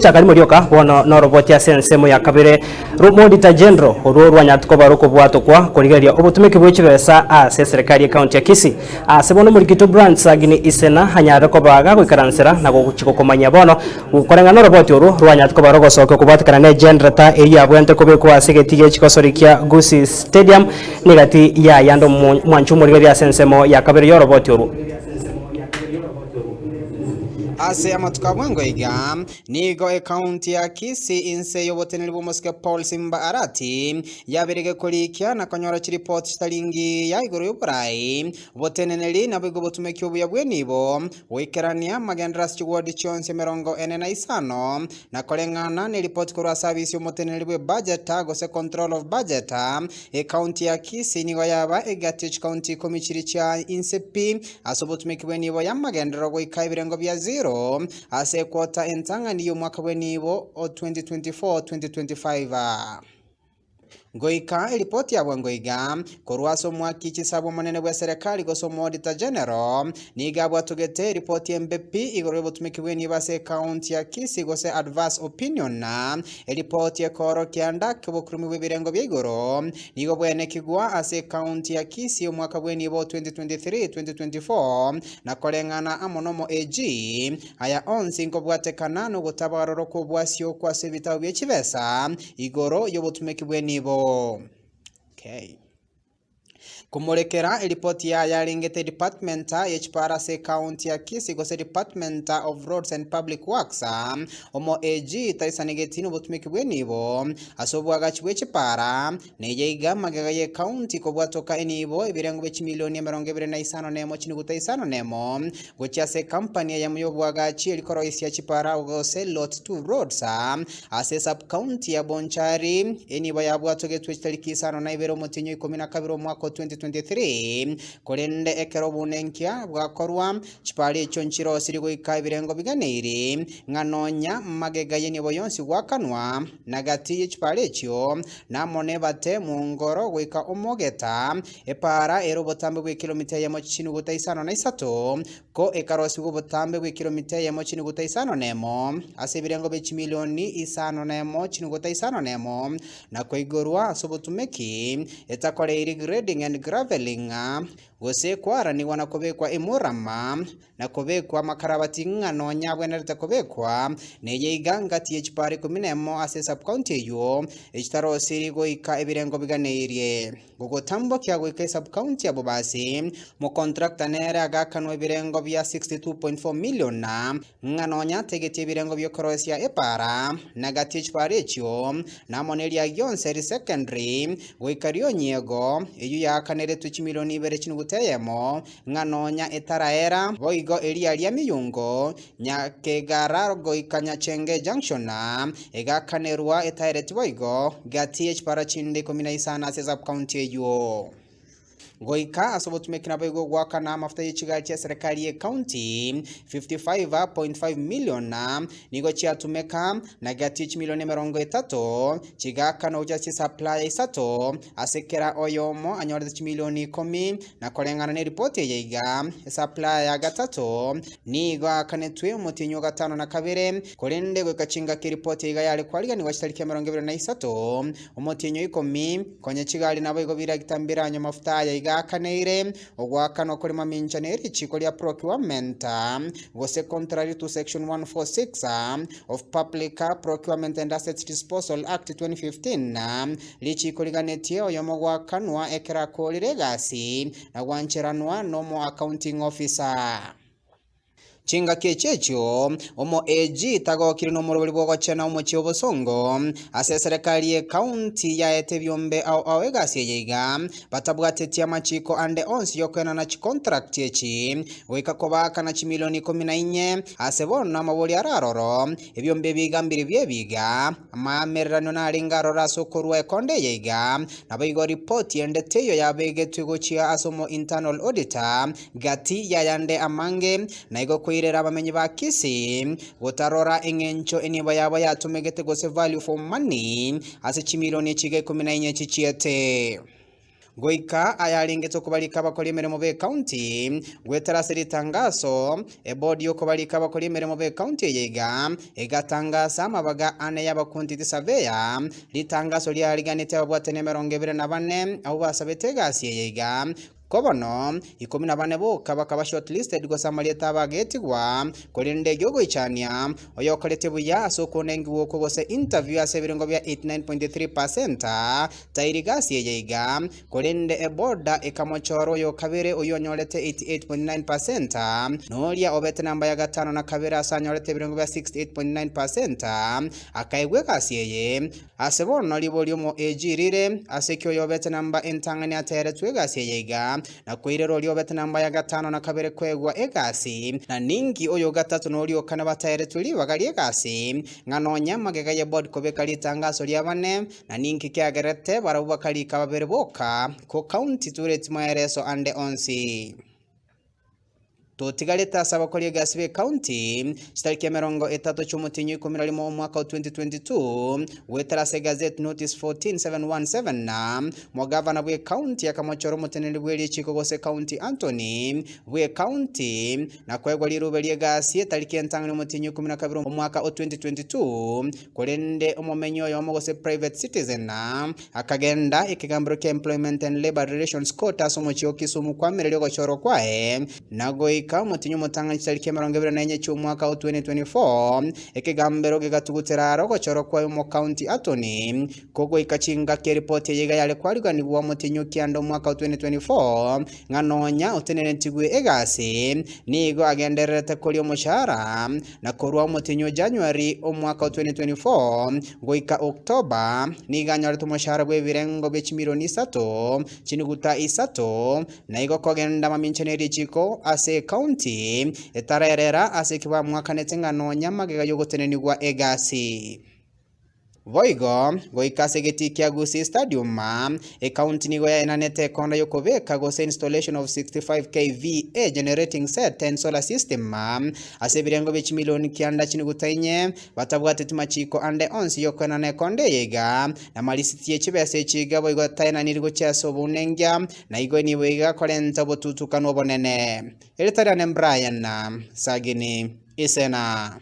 Gochaka rimo rioka bono noroboti ase ensemo ya kabere rw'Omodita General orwo rwanyarete koba rokobwatokwa korigereria obotumeki bwe chibesa ase eserekari y'ecounty ya Kisii. Ase bono omorikito Brian Sagini Isena anyarire koba gagoikaransera na gochia gokomanyia bono koreng'ana noroboti orwo rwanyarete koba rogosokia kobwatekana ne generator eyio yabwenerete kobekwa ase egetii gie chigosori kia Gusii Stadium negati yayande omwancho omorigereria ase ensemo ya kabere y'oroboti orwo. Ase amatuko a bwango iga, nigo ecounty ya Kisii inse y'oboteneneri bw'omosike Paul Simba Arati yabeire gekorikia na konyora chiripoti chitari ngiya igoro y'oborai, oboteneneri naboigo obotumeki obuya bw'enibo goikerania amagenderero ase chiward chionsi 45 na koreng'ana neripoti korwa ase abisi y'omoteneneri bw'ebudget gose controller of budget Ecounty ya Kisii nigo yaba egati ye chikaunti ikomi chiria chia inse pi ase obotumeki bw'enibo y'amagenderero goika ebirengo bia zero ase equota entang'ani y'omwaka bw'enibo o 2024-2025. Goika eripoti ya bwango iga korwa ase omwaki chisabu omonene bw'eserekari gose Omoauditor General nigo abwatogete eripoti embe pi igoro y'obotumeki bw'enibo ase ecounty ya Kisii gose adverse opinion Eripoti ekoorokia ndake obokurumi bw'ebirengo bia igoro nigo bwenekigwa ase ekaunti ya Kisii omwaka bw'enibo 2023-2024 na koreng'ana amo nomo AG, aya onsi nkobwatekana nogotabarorwa kw'obwasio okwo ase ebitabo bie chibesa igoro y'obotumeki bw'enibo. Okay. Komorekera eripoti yaye yarengete Department ye chipara ase ecounty ya Kisii gose Department of Roads and Public Works, omo AG taisanegeti nobotumeki bw'enibo ase oboagachi bwe chipara, neye iga magega ye county kobwatoka enibo ebirengo bie chimilioni 25 chinuguta 51 gochia ase ecompany eyemo yoboagachi erikoroisia chipara gose Lot 2 Roads Ase esub-county ya Bonchari, enibo yabwatogetwe chitariki isano na ibere omotienyi o ikomi na kabere omwaka o 2023, korende ekero obonenkia bwakorwa, chipara echio nchirosiri goika ebirengo biganeiri, ng'a nonya magega y'enibo yonsi gwakanwa, na gati ye chipara echio, na amo nebate mwongoro goika omogeta, epaara ere obotambe bw'ekilomita eyemo chinuguta isano na isato, Ko ekarosigwa obotambe bw'ekilomita eyemo chinuguta isano nemo, ase ebirengo bie chimilioni isano nemo chinuguta isano nemo, na koigorwa ase obotumeki, etakoreiri grading and gravelling, gose kwaranigwa na kobekwa emurama, na kobekwa amakarabati ng'a nonya abwenerete kobekwa, neye iga ngati ye chipara ikomi nemo ase esub-county eywo, echitarosiri goika ebirengo biganeirie. Gogotambokia goika esub-county ya Bobasi, mocontractor nere agaakanwa ebirengo bia 62.4 million ng'a nonya ategetie ebirengo bi'okoroisia epaara, na gati ye chipaara echio, na amo neria Gionseri Secondary, goika Rionyiego, eyio yaakaneretwe chimilioni ibere chinuguta eyemo, ng'a nonya etaraera, boigo eria ria Miyungo, Nyakegara goika Nyachenge Junction, egakanerwa etaereti boigo, gati ye chipara chinde ikomi na isano ase sub-county eyio. Goika ase obotumeki naboigo goakana amafuta ye chigari chia eserekari ye county 55.5 million nigo chiatumeka na gati ye chimilioni 30 chigaakana gochia chisupplier isato ase kera oyomo anyorete chimilioni ikomi na koreng'ana neripoti eye iga esupplier ya gatato Nigo aakanetwe omotienyi o gatano na kabere, korende goika chingaki eripoti iga yare kwariganigwa chitariki 23, omotienyi o ikomi, konya chigari naboigo biragita mbiranywe amafuta aya iga aakaneire, ogoakanwa kore mamincha ne richiko ria Procurement, gose contrary to section 146 of Public Procurement and Assets Disposal Act 2015, richiko riganetie oyomo goakanwa ekero akoorire egasi na gwancheranwa nomo accounting officer. Chingaki echi echio, omo AG tagokire nomoroberi bw'ogochena omochie obosongo ase eserekari ye county yaete ebiombe ao ao egasi eye iga batabwatetie amachiko ande onsi yokoenana chicontract echi goika kobaakana chimilioni ikomi na inye ase bono amabori araroro ebiombe ebi iga mbiri biebiga Amaamereranio narenge aroro ase okorua ekonda eye iga, naboigo ripoti ende teiyo yabegetwe gochia ase omo internal auditor gati y'ayande amange, na igo koirera abamenyi ba Kisii gotarora eng'encho enibo yabo yatomegete gose value for money ase chimilioni chiga ikomi na inye chichiete. Goika ayarengete okobarika abakori emeremo b'ecounty goetera ase ritangaso, ebodi y'okobarika abakori emeremo b'ecounty eye iga egatangasa amabaga ane y'abakuntiti surveyor, ritangaso riariganete ababwatani 24 abwo basabete egasi eye iga Ko bono, 14 boka bakaba shortlisted gose amarieta abo agetigwa, korende erio ogoichania, oyokorete buya ase okonengiwa okwo gose interview ase ebirengo bia 89.3% tairi gasi eye iga, korende eboda ekamochora oyokabere oyio onyorete 88.9% noria obete namba ya gatano na kabere ase anyorete ebirengo bia 68.9% akaegwa egasi eye. Ase bono riborio moejiirire, ase ki oyobete namba entang'ani ateeretwe egasi eye iga, na koirera oria obete namba ya gatano na kabere koegwa egasi, na ninki oyo gatato na oria okane bataeretwe ribaga ri'egasi, ng'a nonya magega ye board kobeka ritangaso ria bane, na ninki kiagerete barabwo bakarika babere boka, ko county tureti maereso ande onsi. Totigarete ase abakori egasi b'ecounty chitariki 30 chi'omotienyi o 11 omwaka o 2022, goetera ase Gazette Notice 14717 na Omogavana bw'ecounty akamochora omoteneneri bw'erichiko gose County Attorney bw'ecounty na koegwa rirube ri'egasi etariki entang'ani omotienyi o 12 omwaka o 2022, korende omomenyi oyomo gose private citizen Akagenda ekegambero kia Employment and Labour Relations Court ase omochie o Kisumu kwamireria ogochorwa kwaye, na goika omotienyi omotang'ani chitariki 24 chi'omwaka o 2024, ekegambero gegatugutera are ogochorwa kwaye omocounty attorney, kogoika chingaki eripoti eye iga yare kwariganigwa omotienyi o kianda omwaka o 2024, ng'a nonya otenenetigwe egasi, nigo agendererete koria omoshahara, Na korwa omotienyi o January omwaka o 2024 goika October, nigo anyorete omoshahara bw'ebirengo bie chimilioni isato, chinuguta isato, na igo kogenda mamincha ne richiko ase ecounty etarerera ase eki bamwakanete ng'a nonya magega y'ogotenenigwa egasi. Boigo, goika ase egetii kia Gusii Stadium, ecounty nigo yaenanete ekonda y'okobeka gose installation of 65 kVA generating set and solar system ase ebirengo bie chimilioni kianda chinuguta inye, batabwateti machiko ande onsi y'okoenana ekonda eye iga, na marisiti ye chibesa echi iga boigo taenaniri gochia ase obounengia, na igo nibo iga korenta obotutukanu obonene. Erieta riane Brian Sagini Isena.